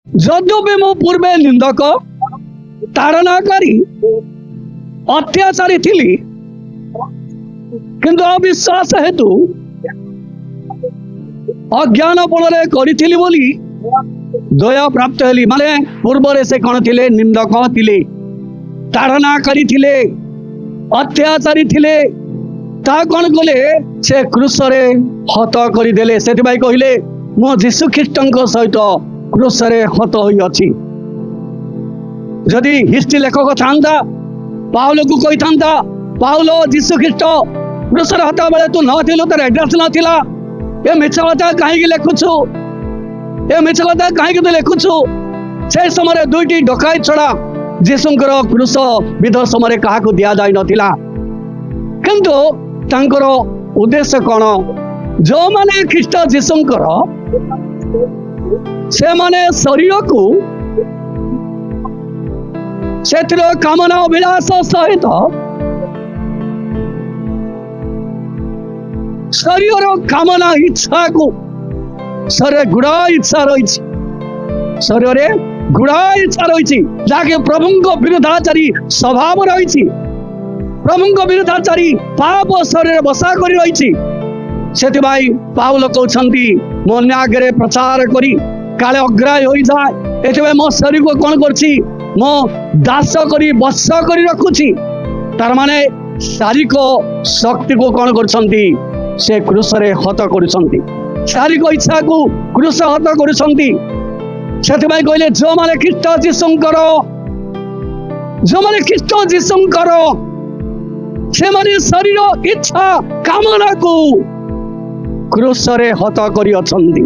ଯଦ୍ୟପି ମୁଁ ପୂର୍ବେ ନିନ୍ଦକ, ତାଡ଼ନାକାରୀ, ଅତ୍ୟାଚାରୀ ଥିଲି, କିନ୍ତୁ ଅବିଶ୍ୱାସ ହେତୁ ଅଜ୍ଞାନ ବଳରେ କରିଥିଲି ବୋଲି ଦୟା ପ୍ରାପ୍ତ ହେଲି। ମାନେ ପୂର୍ବରେ ସେ କଣ ଥିଲେ? ନିନ୍ଦକ ଥିଲେ, ତାଡ଼ନାକାରୀ ଥିଲେ, ଅତ୍ୟାଚାରୀ ଥିଲେ। ତାହା କଣ କଲେ? ସେ କ୍ରୁଶରେ ହତ କରିଦେଲେ। ସେଥିପାଇଁ କହିଲେ, ମୁଁ ଯୀଶୁ ଖ୍ରୀଷ୍ଟଙ୍କ ସହିତ କ୍ରୁଶରେ ହତ ହୋଇଅଛି। ଯଦି ହିଷ୍ଟ୍ରି ଲେଖକ ଥାନ୍ତା, ପାଉଲକୁ କହିଥାନ୍ତା, ପାଉଲ, ଯୀଶୁ ଖ୍ରୀଷ୍ଟ କ୍ରୁଶରେ ହତ ବେଳେ ତୁ ନଥିଲୁ, ତୋର ଆଡ୍ରେସ ନଥିଲା, ଏ ମିଛ କଥା କାହିଁକି ଲେଖୁଛୁ? ଏ ମିଛ କଥା କାହିଁକି ତୁ ଲେଖୁଛୁ? ସେ ସମୟରେ ଦୁଇଟି ଡକାୟତ ଛଡା ଯୀଶୁଙ୍କର କ୍ରୁଶ ବିଧ ସମୟରେ କାହାକୁ ଦିଆଯାଇ ନଥିଲା। କିନ୍ତୁ ତାଙ୍କର ଉଦ୍ଦେଶ୍ୟ କଣ? ଯୋଉମାନେ ଖ୍ରୀଷ୍ଟ ଯୀଶୁଙ୍କର, ସେମାନେ ଶରୀରକୁ ସେଥିର କାମନା ଅଭିଳାଷ ସହିତ, ଶରୀରର କାମନା ଇଚ୍ଛାକୁ, ଶରୀରରେ ଗୁଡ଼ାଏ ଇଚ୍ଛା ରହିଛି, ଶରୀରରେ ଗୁଡ଼ାଏ ଇଚ୍ଛା ରହିଛି, ଯାହାକି ପ୍ରଭୁଙ୍କ ବିରୁଦ୍ଧାଚାରୀ ସ୍ୱଭାବ ରହିଛି, ପ୍ରଭୁଙ୍କ ବିରୁଦ୍ଧାଚାରୀ ପାପ ଶରୀରରେ ବସା କରି ରହିଛି। ସେଥିପାଇଁ ପାଉଲ କହୁଛନ୍ତି, ମୋ ଅନ୍ୟ ଆଗରେ ପ୍ରଚାର କରି କାଳେ ଅଗ୍ରାହ୍ୟ ହୋଇଯାଏ, ଏଥିପାଇଁ ମୋ ଶରୀରକୁ କଣ କରୁଛି? ମୋ ଦାସ କରି ବଶ କରି ରଖୁଛି। ତାର ମାନେ ଶାରୀରିକ ଶକ୍ତିକୁ କଣ କରୁଛନ୍ତି? ସେ କ୍ରୁଶରେ ହତ କରୁଛନ୍ତି। ଶାରୀରିକ ଇଚ୍ଛାକୁ କ୍ରୁଶ ହତ କରୁଛନ୍ତି। ସେଥିପାଇଁ କହିଲେ, ଯେଉଁମାନେ ଖ୍ରୀଷ୍ଟ ଯୀଶୁଙ୍କର, ଯେଉଁମାନେ ଖ୍ରୀଷ୍ଟ ଯୀଶୁଙ୍କର, ସେମାନେ ଶରୀର ଇଚ୍ଛା କାମନାକୁ କ୍ରୁଶରେ ହତ କରିଅଛନ୍ତି।